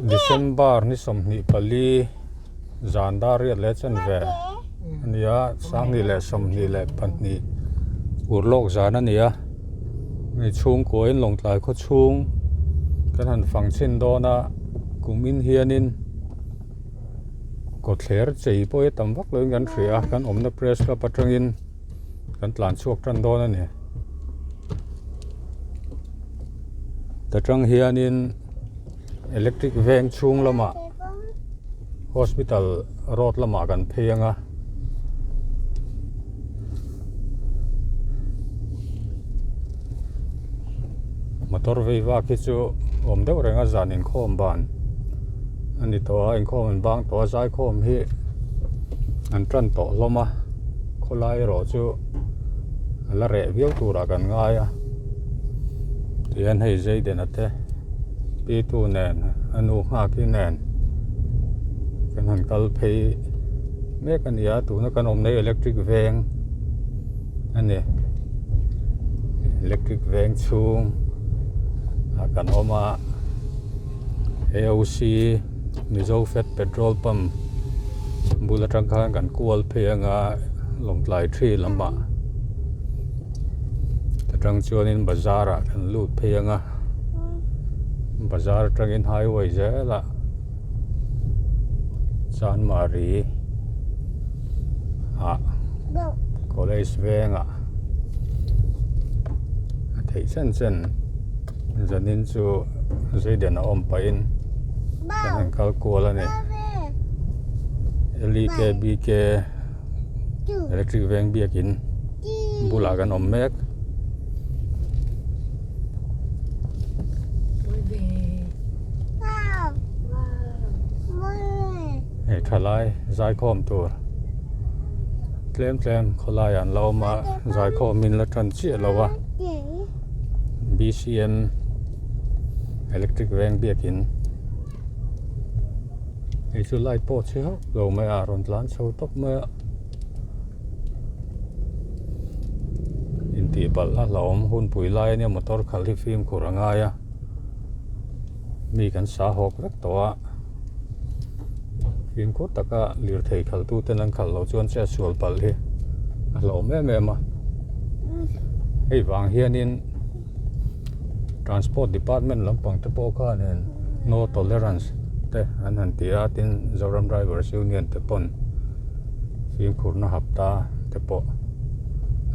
December ni 24 zan dar riat leh chanve a ni a, 2022 urlawk zan a ni a, hei chhungkuain Lawngtlai khaw chhung kan han fang chhin dawn a, kumin hianin kawtthler chei pawh hi tam vak loin kan hria a, kan awmna press club atangin kan tlan chhuak tan dawn a ni. Ta tang hianin electric veng chhung lamah hospital road lamah kan phei ang a. Motor vei vak hi chu awm deuh reng a zan inkhawm ban a ni tawh a inkhawm an bang tawh a zaikhawm hi an tan tawh hlawm a khawlai erawh chu a la reh viau turah kan ngai a tihian hei Zayden-a te pi tu nen a nu nghak hi nen kan han kal phei mek a ni a tuna kan awmna hi electric veng a ni electric veng chhung ah kan awm a A_O_C Mizo fat petrol pump bul atang khan kan kual phei anga Lawngtlai thi lamah atang chuanin bazar ah kan lut phei anga bazar atangin highway zelah Chanmari ah college vengah a theih chen chen zanin chu Zayden a awm pahin kan han kal kual a ni L E K B K electric veng biakin bulah kan awm mek. Hei thalai zaikhawm tur tlem tlem khawlaiah an la awm a zaikhawmin la tan chiah lo a B_C_M electric veng biakin hei chu light pawh chhe hauh lo mai a rawn tlan chho tawp mai a. Intih palh a hlauhawm hunpui lai ania motor khalh hi fimkhur a ngai a mi kan sa hawk vek tawh a fimkhur taka lirthei khalh tu ten an khalh loh chuan chet sual palh hi a hlauhawm em em a hei vang hianin transport department lampang te pawh khanin no tolerance te an han ti a tin Zoram drivers union te pawn. Fimkhurna hapta te pawh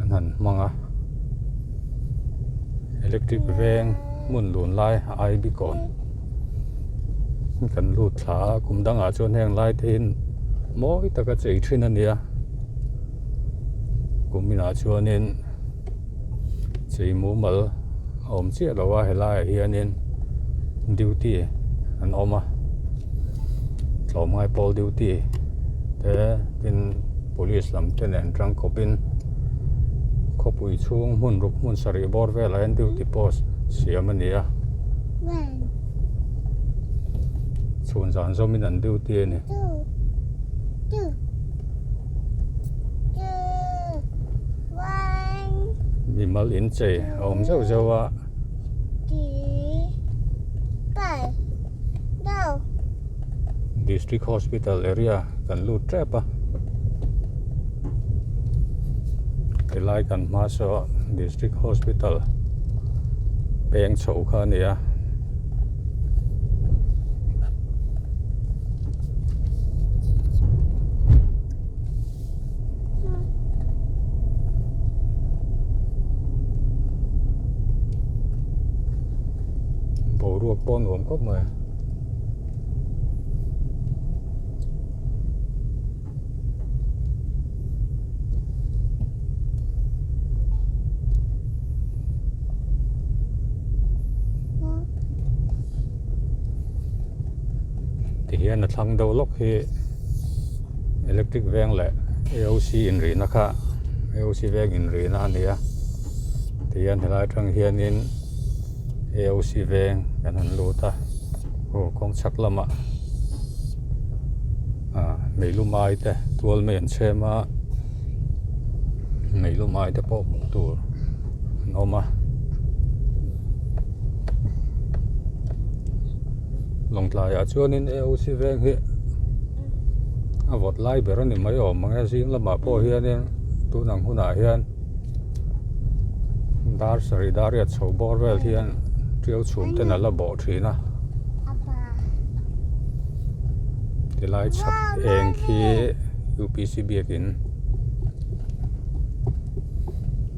an han hmang a electric veng hmun lun lai a I B kawn kan lut thla a kum dangah chuan heng lai te hi mawi taka chei thin a ni a kum inah chuanin chei mumal a awm chiah lo a helaiah hianin duty an awm a tlawmngai pawl duty te tin police lam te nen tangkawpin khawpui chhung hmun ruk hmun sarih bawr velah hian duty post siam a ni a chhun zan zawmin an duty a ni. Mimal inchei a awm zeuh zeuh a. District Hospital area kan lut tep a. Helai kan hma saw District Hospital peng chho kha a ni a. Boruak pawh nuam khawp mai. Tihian a thlang deuh lawk hi electric veng leh A_O_C inrihna kha A_O_C veng inrihna a ni a tihian helai atang hianin A_O_C veng kan han lut a aw kawng chhak lamah ah meilum ai te tual mai an chhem a meilum ai te pawh hmuh tur an awm a. Lawngtlaiah chuanin AOC veng hi a vawt lai ber a ni mai awm ang e zing lamah pawh hianin tun ang hunah hian dar sarih dar riat chho bawr vel hian tiau chhum ten a la bawh thin a tilai chhak eng khi U_P_C biakin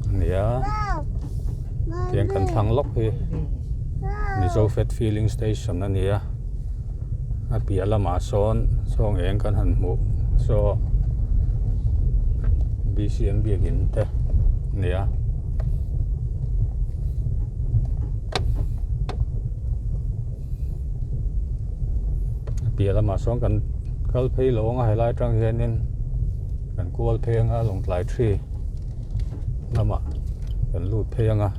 a ni a tiang kan thlang lawk hi. Mizo Fat Filling Station a ni a a piah lamah sawn sawng eng kan han hmuh saw B_C_M biakin te a ni a. A piah lamah sawn kan kal phei lo ang a helai atang hianin kan kual phei anga Lawngtlai tree lamah kan lut phei anga.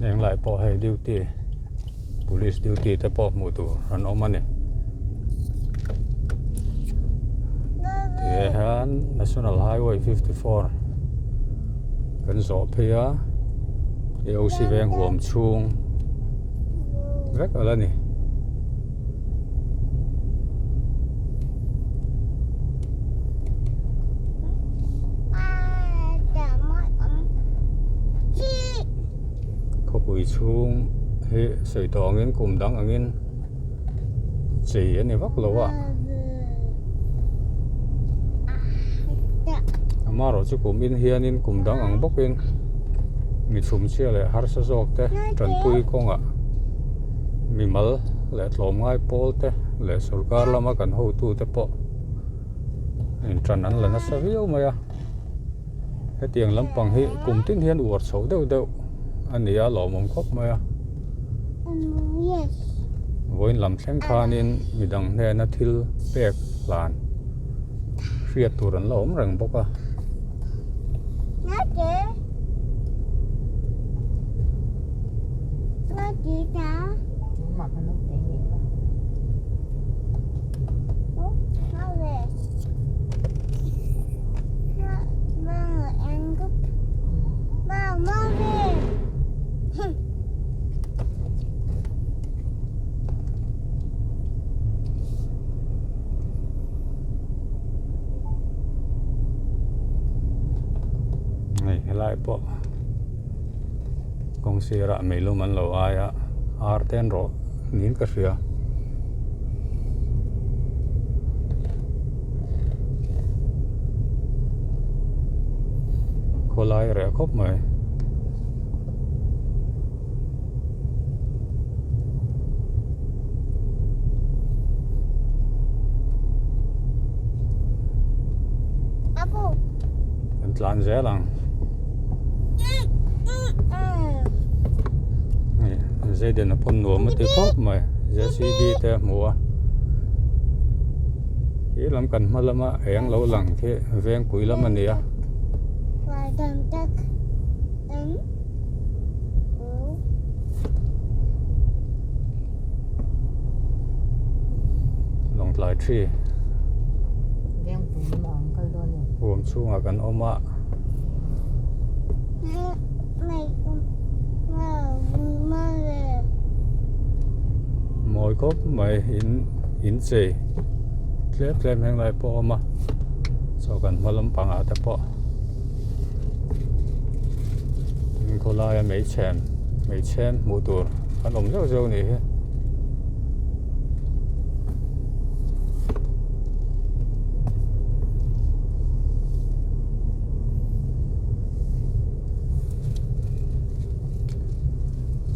Englai pawh hei duty police duty te pawh hmuh tur an awm a ni tih hian national highway 54 kan zawh phei a AOC veng huam chhung vek a la ni. Khawpui chhung hi sawi tawh angin kum dang angin chei a ni vak lo a amaherawh chu kum in hianin kum dang ang bawkin mi chhumchhia leh harsa zawk te tanpui kawngah. Mimal leh tlawmngai pawl te leh sorkar lama kan hotu te pawh intan an la nasa viau mai a hetiang lampang hi kum tin hian uar chho deuh deuh a ni a lawmawm khawp mai a vawiin lam thleng khanin midang hnena thil pek hlan hriat tur an la awm reng bawk a. Hei helai pawh kawng sirah meilum an lo ai a ar te an rawh niin ka hria. Khawlai reh khawp mai. Kan tlan zel ang. Zayden a pawn nuam a ti khawp mai J_C_B te a hmu a khi lam kan hma lama eng lo lang khi vengpui lam a ni a. Lawngtlai tree huam chhungah kan awm a. Mawi khawp mai in in chei tlem tlem heng lai pawh a awm a chaw kan hma lampangah te pawh. Khawlaia meichhem meichhem hmuh tur an awm zeuh zeuh anih hi.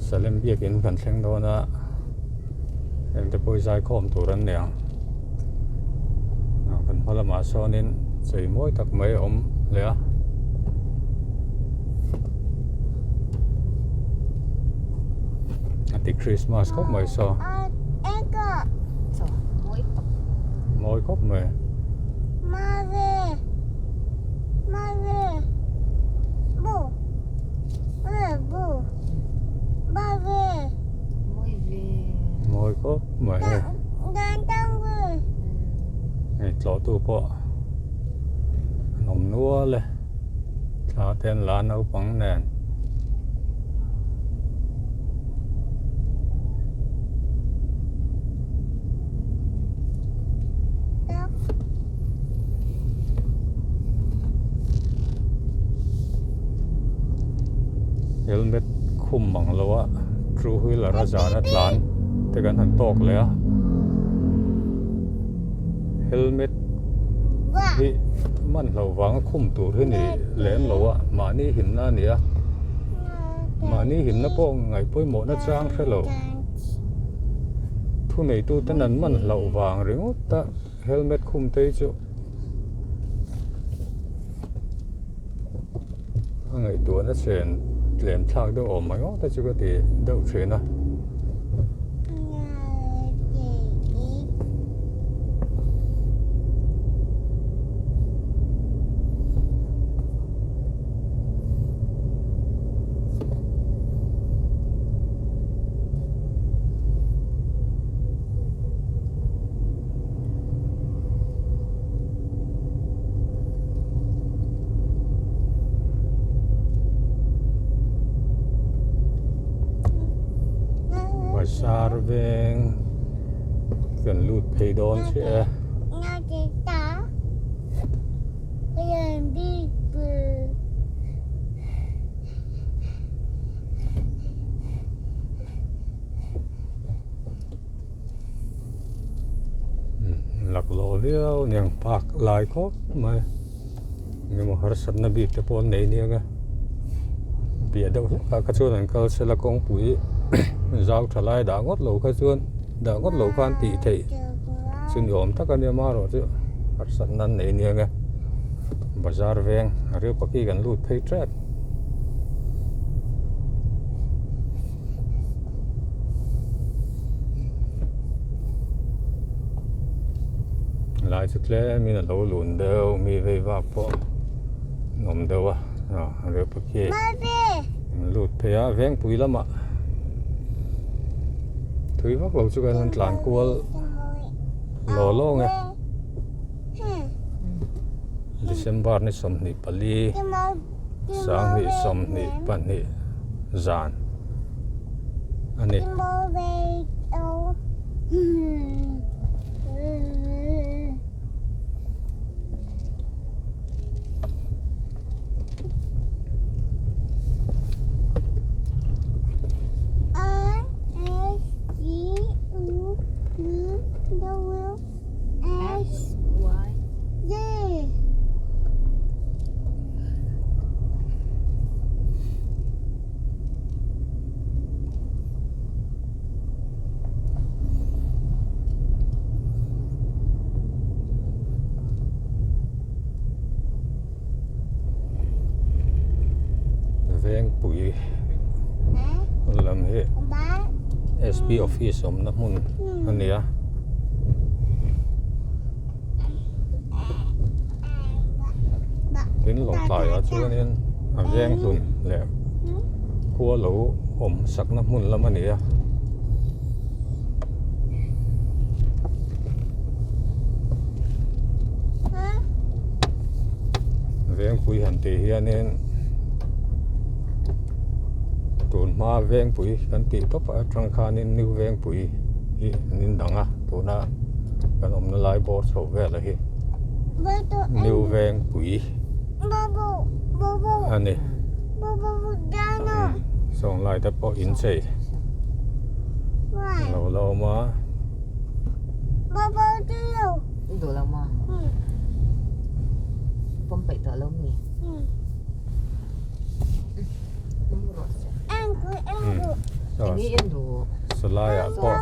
Salem biakin kan thleng dawn a heng te pawh hi zaikhawm tur an ni ang kan hma lamah sawnin chei mawi tak mai a awm leh a. A ti Christmas khawp mai saw mawi khawp mai. Mawi khawp mai hei hei tlawh tu pawh an awm nual e thla te an la naupang nen. Helmet khum mang lo a two wheeler a zan a tlan te kan han tawk leh a helmet hi man hlo vanga khum tur hi ni lem lo a mahni himna a ni a mahni himna pawh ngaih pawimawh na chang hre lo thu neitu ten an man hloh vang ringawt a helmet khum te hi chu A ngaihtuahna chen tlem thlak deuh awm mai ngawt te chu ka ti deuh thin a. Bazar veng kan lut phei dawn chiah e. Laklawh viau niang park lai khawp mai engemaw harsatna bik te pawh an nei aniang a piah deuh hlek ah kha chuan an kal sela kawngpui zau tha lai dah ngawt lo kha chuan dah ngawt lo khan tih theih chu ni awm tak ania marawh chu harsatna an nei aniang a bazar veng a ril paki kan lut phei tep. Lai chu tlemin a lo lun deuh mi vei vak pawh an awm deuh a aw reu pakhi an lut phei a vengpui lamah thui vak lo chu kan han tlan kual law law nge December ni 24 sanghnih 22 zan a ni. Vengpui lam hi SP office awmna hmun a ni a. Tin Lawngtlaiah chuanin a veng hlun leh khua lo awm sakna hmun lam a ni a. Vengpui han tih hianin tun hma Vengpui kan tih tawp atang khanin New Vengpui hi an indang a tuna kan awmna lai bawr chho vel a hi New Vengpui a ni sawng lai te pawh inchei a lo la awm a. Salaiah pawh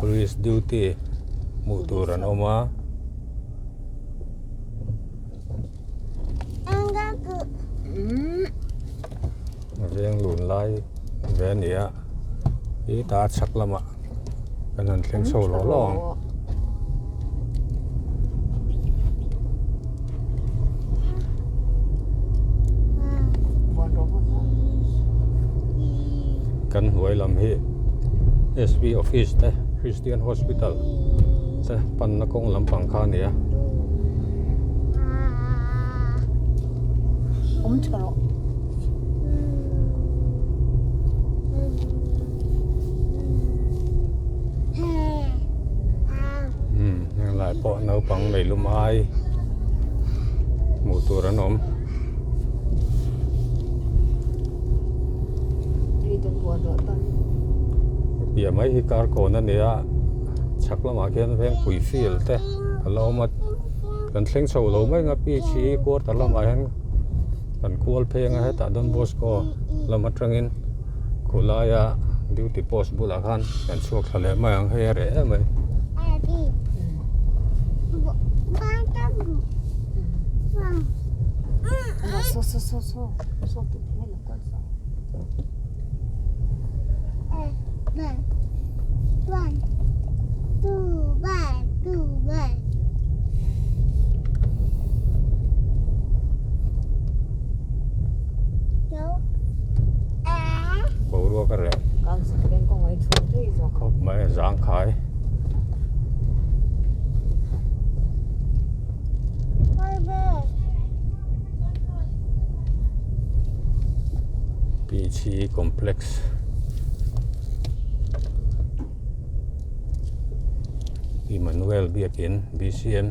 police duty hmuh tur an awm a. Veng lun lai ve a ni a i ta chhak lamah kan han thleng chho lawh lawh ang. Kan hnuai lam hi S_P office te Christian hospital te panna kawng lampang kha a ni a. Umm heng lai pawh naupang meilum ai hmuh tur an awm. Piah mai hi kar kawn a ni a, chhak lamah khian Vengpui field te a la awm a, kan thleng chho lo mai ang a pitch hi quarter lamah hian kan kual phei ang a hetah Don Bosco lam atangin khawlaia duty post bulah khan kan chhuak thla leh mai ang hei a reh em mai. Boruak a reh khawp mai a zangkhai. Pichi Complex Emmanuel Biakin BCM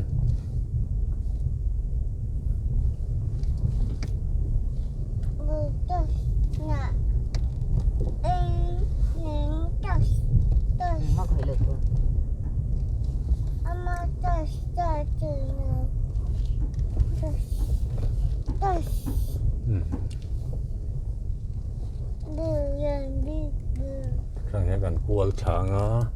Tah hian kan kual thlang a.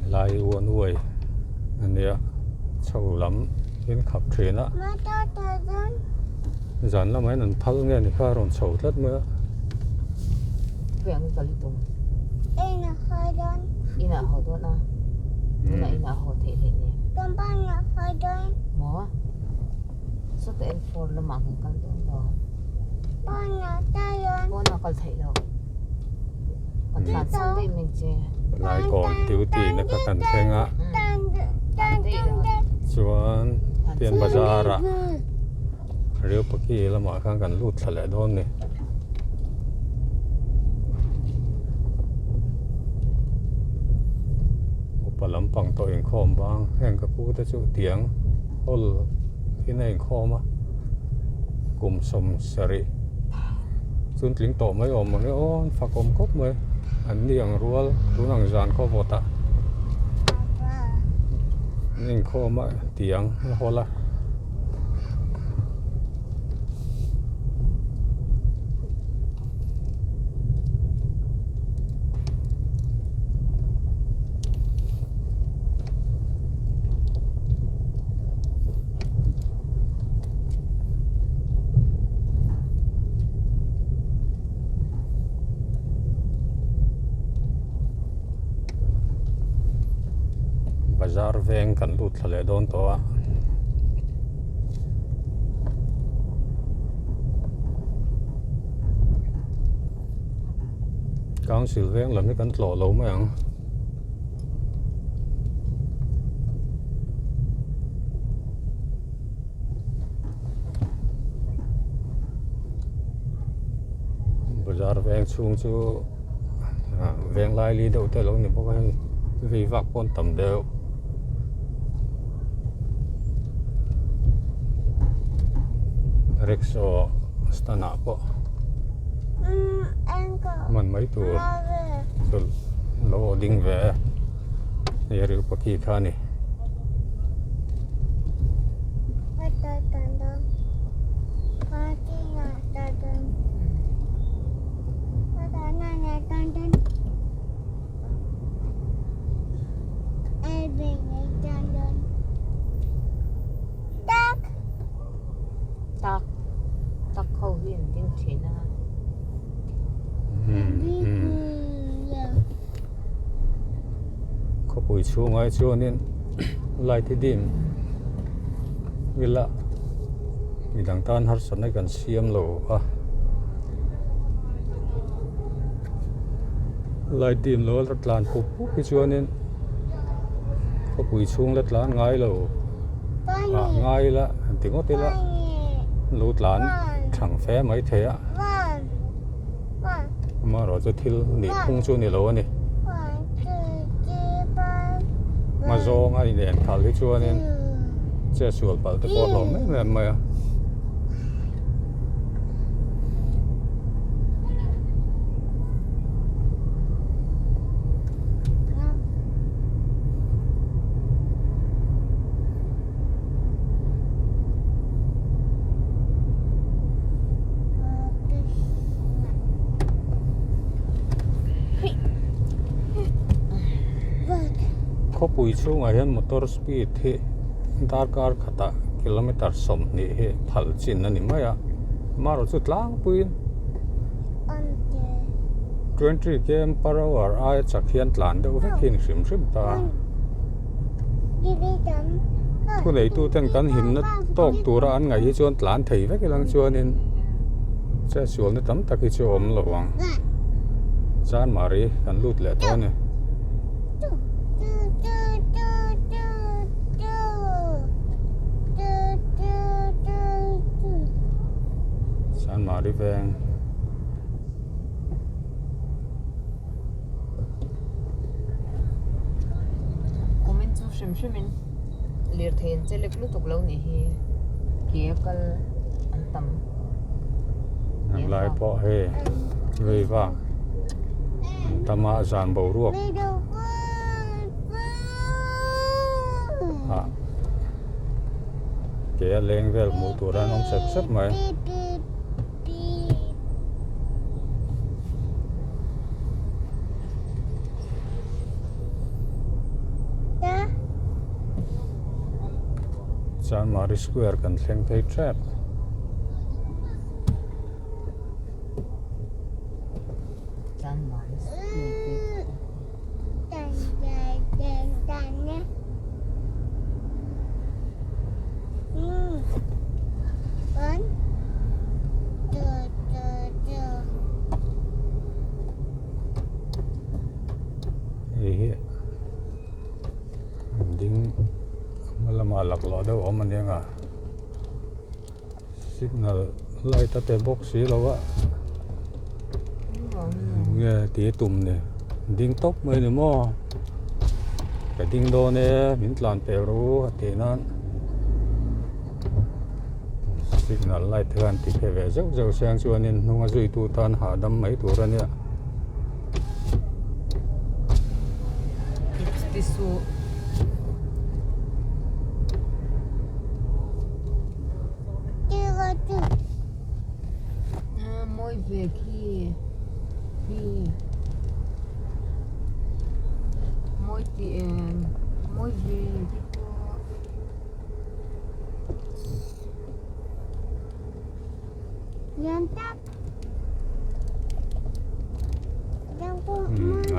Lai uan uai a nia chho lam in khap thin a zan lamah hian an phal nge ni kha a rawn chho tlat mai a. Laikawn duty na kha kan thleng a chuan tian bazar ah Reupaki lamah khan kan lut thla leh dawn a ni. Upa lampang tawh inkhawm bang heng ka pu te chu tiang hall in a inkhawm a kum sawmsarih chun tling tawh mai awm ang e aw an fak awm khawp mai an ni ang rual tun ang zan khaw vawt ah an inkhawm a tiang a hawl a. Bazar veng kan lut thla leh dawn tawh a. Council veng lam hi kan tlawh lo mai ang. Bazar veng chhung chu ah veng lai li deuh te a lo ni bawk a hei vei vak pawh an tam deuh. Rickshaw stand ah pawh hman mai tur chu lo ding ve a hei a riu paki kha a ni. Tak tak ho hi an ding thin a. Khawpui chhungah hi chuanin light hi dim ila midang tan harsatna kan siam lo a. Light dim lo a tlan pup pup hi chuanin khawpui chhung la tlan ngai lo ah ngai ila han ti ngawt ila lo tlan thang fe mai thei a. Amaherawhchu thil nih phung chu ni lo a ni. Hma zawnga inen khalh hi chuanin che sual palh te pawh a hlawm em em mai a. Khawpui chhungah hian motor speed hi darkar khatah kilometer 20 hi phal chin a ni mai a amaherawhchu tlangpuiin 20 km per hour aia chak hian tlan deuh vek hi a ni hrim hrim ta a. Thuneituten kan himna tawk tura an ngaih hi chuan tlan thei vek ilang chuanin chetsualna tam tak hi chu a awm lo ang. Chanmari kan lut leh tawh a ni. Chanmari veng. Kumin chu hrim hrimin lirthei an che lek lutuk lo nih hi ke a kal an tam. An lai pawh hei vei vak an tam a zan boruak ah ke a leng vel hmuh tur an awm sep sep mai. Chanmari square kan thleng phei tep. Hei hi an ding hma lamah laklawh deuh a awm a nia signal light a pe bawk si lo a nge tih a tum ni ding tawp mai ni maw ka ding dawn e min tlan pel ru a tih nan signal light te khan ti phe ve zeuh zeuh seng chuanin hnung a zui tu tan hahdam mai tur a nia.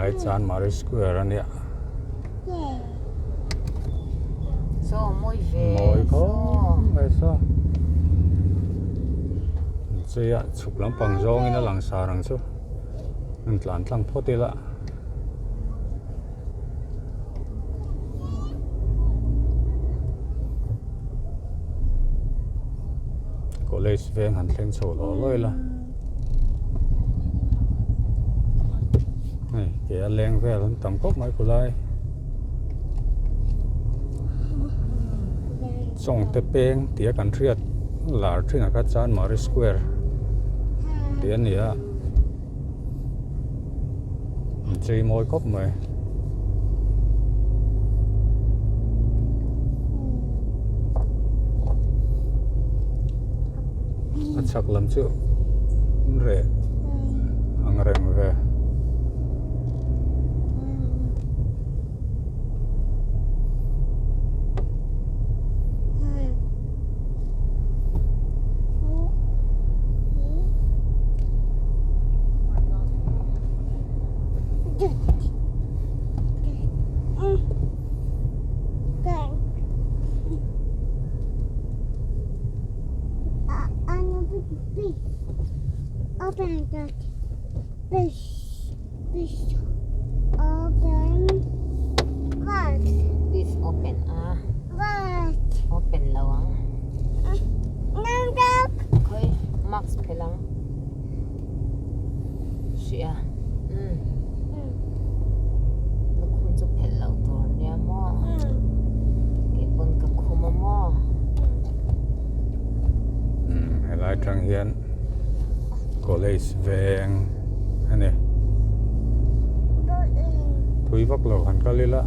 Ai Chanmari square a nia. Mawi khawp mai saw. Chei a chhuk lampang zawngin a lang sar ang chu. An tlan tlang phawt ila. College veng han thleng chho lawh lawih ila hei ke a leng vel an tam khawp mai khulai Chawngte peng tih a kan hriat lar thin ah kha Chanmari square tih a ni a. Chei mawi khawp mai. A chhak lam chu reh ang reng ve. This open a open lo ang khawi mask phelh ang. hrih a umm lukhum chu phelh loh tur nia maw keipawn ka khum a maw. Umm helai tang hian college veng a ni thui vak lo han kal ila.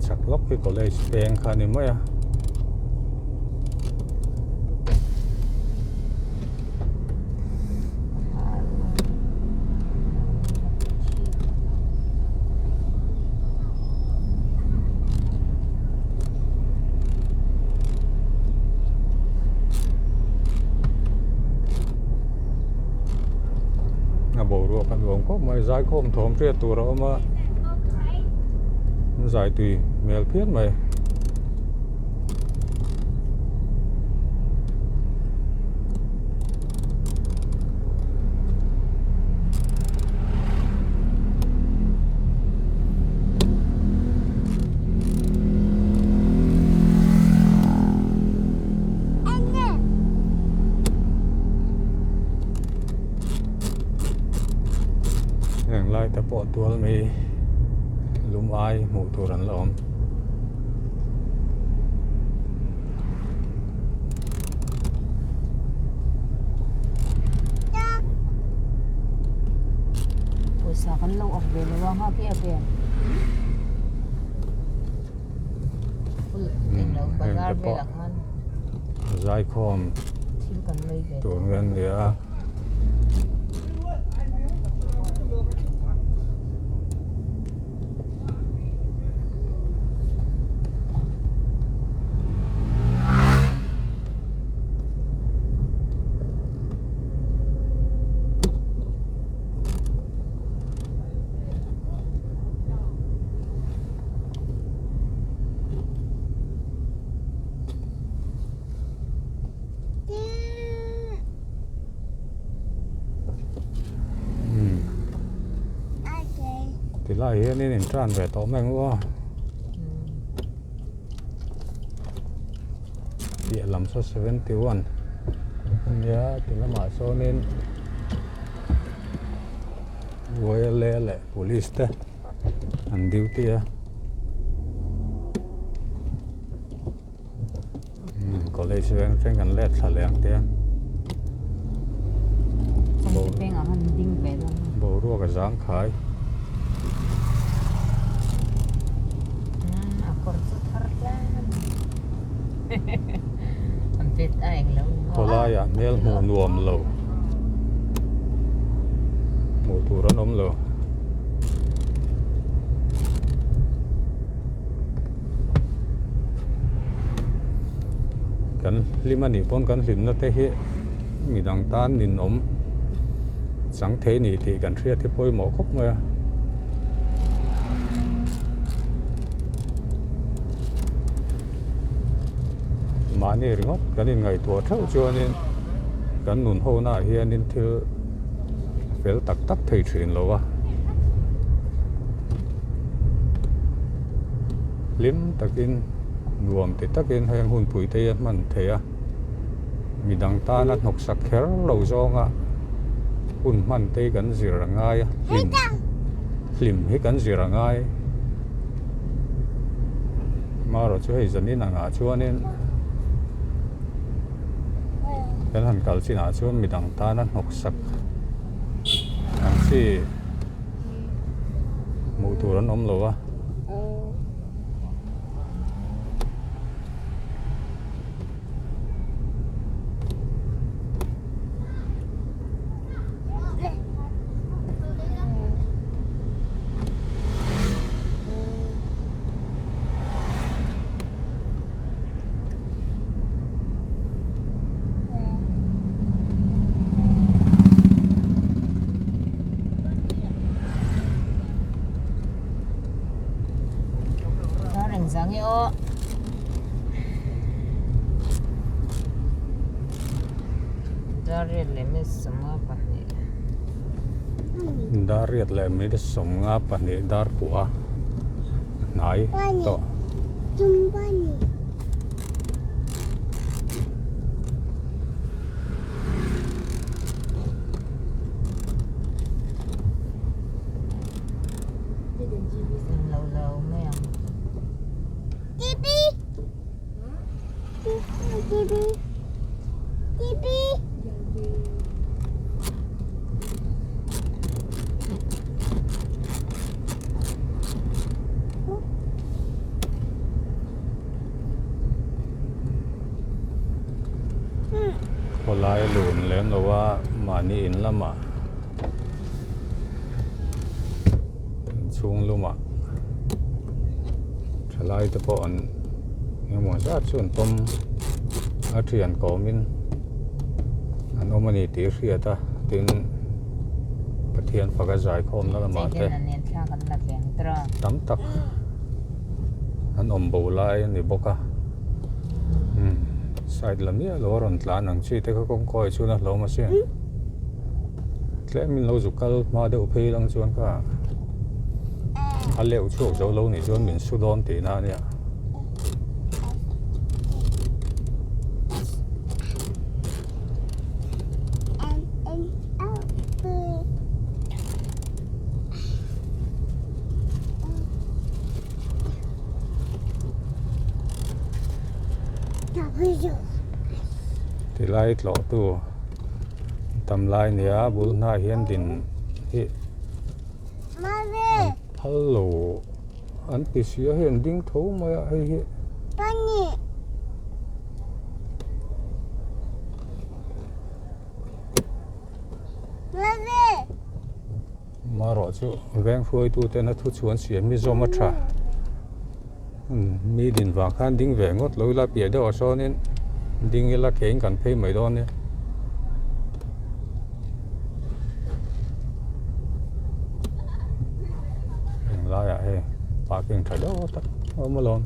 Chak lawk hi college peng kha a ni mai a. A boruak a nuam khawp mai zaikhawm thawm hriat tur a awm a zai tui hmel phian mai. Heng lai te pawh tual mai lum ai hmuh tur an la awm. Pawisa kan lo awk ve lo a nghak hi a ven Heng te pawh zaikhawm tur nge an nia a. Tilai hianin in tan ve tawh mai ang u aw piah lam saw 71 ania ti lamah sawnin YLA leh police te an duty a. College veng thleng kan let thla leh ang te a. Boruak a zang khai. Khawlaiah hmel hmuh nuam lo. Hmuh tur an awm lo. Kan hlim a nih pawn kan hlimna te hi midang tan ninawm chang thei a ni tih kan hriat hi pawimawh khawp mai a. Mahni ringawt kan inngaihtuah theuh chuanin kan nun ho naah hianin thil fel tak tak thei thin lo a. Hlim takin nuam ti takin heng hunpui te hi a hman thei a, midang tana hnawksak kher lo zawnga hun hman te hi kan zir a ngai a, hlim hlim hi kan zir a ngai. Marawh chu hei zanin angah chuanin kan han kal chinah chuan midang tana hnawksak ang chi. Hmuh tur an awm lo a. Dar riat leh minute 52. Dar riat leh minute 52 dar kua hnai tawh. Englo lo mai ang. Khawlai lun lem lo a mahni in lamah inchhung lumah thalai te pawh an engemaw zat chu an pawm a thian kawmin an awm a ni tih a hriat a tin Pathian faka zaikhawmna lamah te tam tak an awm bo lai a ni bawk a umm side la miah lo a rawn tlan ang chi te kha kawng kawi chuan a hlawm asin. Tlem in lo zu kal hma deuh phei lang chuan kha a leuh chhuak zo lo nih chuan min su dawn tihna a nia. Tilai tlawhtu. Tam lai nia bul hnaiah hian din hi an phal lo an ti si a hei an ding tho mai a hei hi. Marawh chu veng hruaitu ten a thu chhuan siam hi zawm a tha mi din vang khan ding ve ngawt lo ila piah deuh ah sawnin ding ila ke in kan phei mai dawn nia. Heng laiah hei parking tha deuh tak a awm alawm.